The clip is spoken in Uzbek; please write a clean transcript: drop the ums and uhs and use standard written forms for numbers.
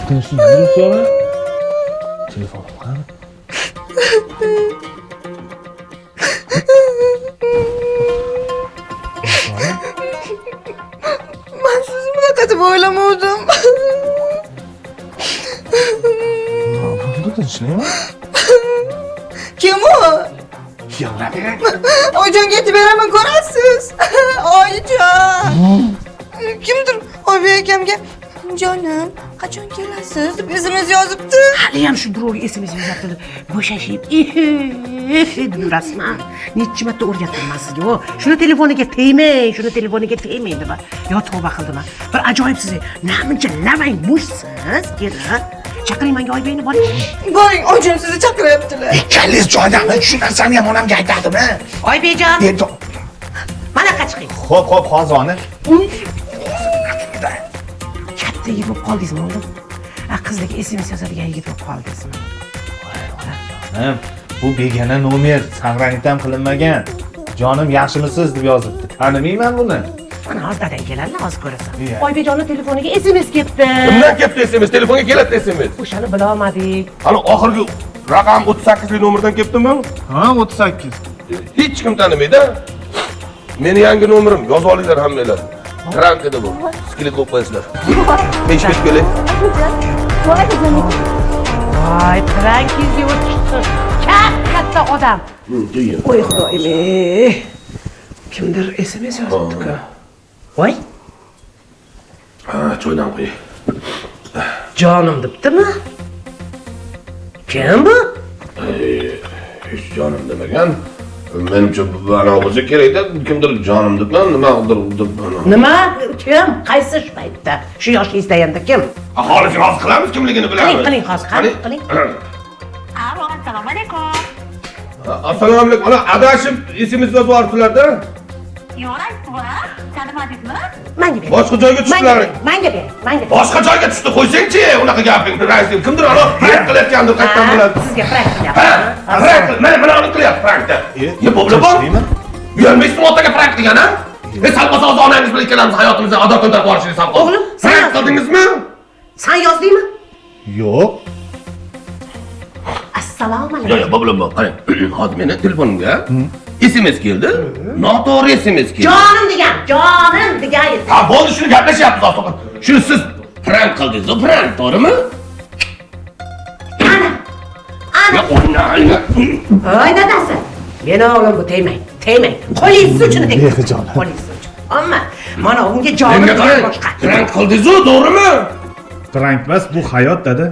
Tinchlik yuribsizmi? Telefonim qani? Man sizni bunaqa deb o'ylamovdim. Bo'ldi, tinchlikmi? Kim u? Yig'lamang. Oyjonga aytib beraman, ko'rasiz. Oyjon. Kimdir Oybek akamga jonim, qachon kelasiz deb SMS yozibdi. Haliyam shu birovga SMS yozibdi. Bo'shashib, deb yurasizmi? Necha marta o'rgatdim man sizga. O, shuni telefoniga tegmang, shuni telefoniga tegmang deb. Yo tavba qildim. Bir ajoyib siz. Namuncha lavang mushsiz, kelin. Chaqiring menga Oybekni, boring. Boring, oyjon sizni chaqiryaptilar. Ikkalingiz joydami? Shu narsani ham onamga aytadimi? Oybekjon, mana chiqing. Xo'p, xo'p, hozir ona. Katta yigit bo'lib qoldingizmi o'g'lim? A, qizlarga SMS yozadigan yigit bo'lib qoldingizmi? Jonim, bu begona nomer, saqlanib ham qilinmagan. Jonim, yaxshimisiz deb yozibdi. Tanimayman buni. Mana hozir dadang keladilar, hozir ko'rasan. Iya. Oybekjonni telefoniga SMS kelibdi. Kimdan kelibdi SMS? Telefonga keladi SMS. O'shani bila olmadik. Hali oxirgi raqam 38 li nomerdan kelibdimi? Ha, 38. Hech kim tanimaydi. Meni yangi nomerim, yozib olinglar hammanglar. Trankada bu. Skelet qo'yib qo'yasizlar. Men ishga kelay. Voy, prankingizga o'tishdi. Katta odam. Voy xudoyim. Kimdir SMS yozibdi-ku. Voy, Ha, choydan qo'y. jonim debdimi? Kim bu? Hech jonim demagan. Menimcha bu ana bo'lsa kerakda, kimdir jonim debman, nimadir deb. Nima? Kim? Qaysi shu paytda? Shu yoshingizda endi kim? Aholisini hozir qilamiz, kimligini bilamiz. Qiling, qiling hozir, qiling, qiling. Alo, assalomu alaykum. Assalomu alaykum. Ana adashib SMS yozib yuboribsizlar-da. Yo'q, buva, tanimadingizmi? Menga ber. Boshqa joyga tushdilar. Menga ber, menga ber. Boshqa joyga tushdi, qo'ysangchi, unaqa gaping. Kimdir ana prank qilayotgandir, qayerdan biladi. Sizga prank qilyapti. Ha, prank, mana mana uni qilyapti prankda. Ye, bo'bla bor. Uyalmaysizmi otaga prank qilgan, ha? Sal qolsa hozir onangiz bilan ikkalamiz hayotimizni adoq ko'tarib yuborishingiz sal qoldi. O'g'lim, sen prank qildingizmi? Sen yozdingmi? Yo'q. Assalomu alaykum. Yo'q, yo'q, bo'bla bor. Qarang, hozir meni telefonimga SMS keldi. Noto'g'ri SMS keldi. Jonim degan, jonim degan. Ha, bo'ldi, shuni gaplashyapmiz hozir. Shuni siz prank qildingiz, prank, to'g'rimi? Ana. Ana. O'yna. Voy dadasi. Meni o'g'lim bu, tegmang, tegmang. Qo'lingiz uchun deng. Jonim. Qo'lingiz uchun. Ammo mana unga jonim Menga degan qarang, boshqa. prank qildingiz-ku, to'g'rimi? Prank emas, bu hayot dada.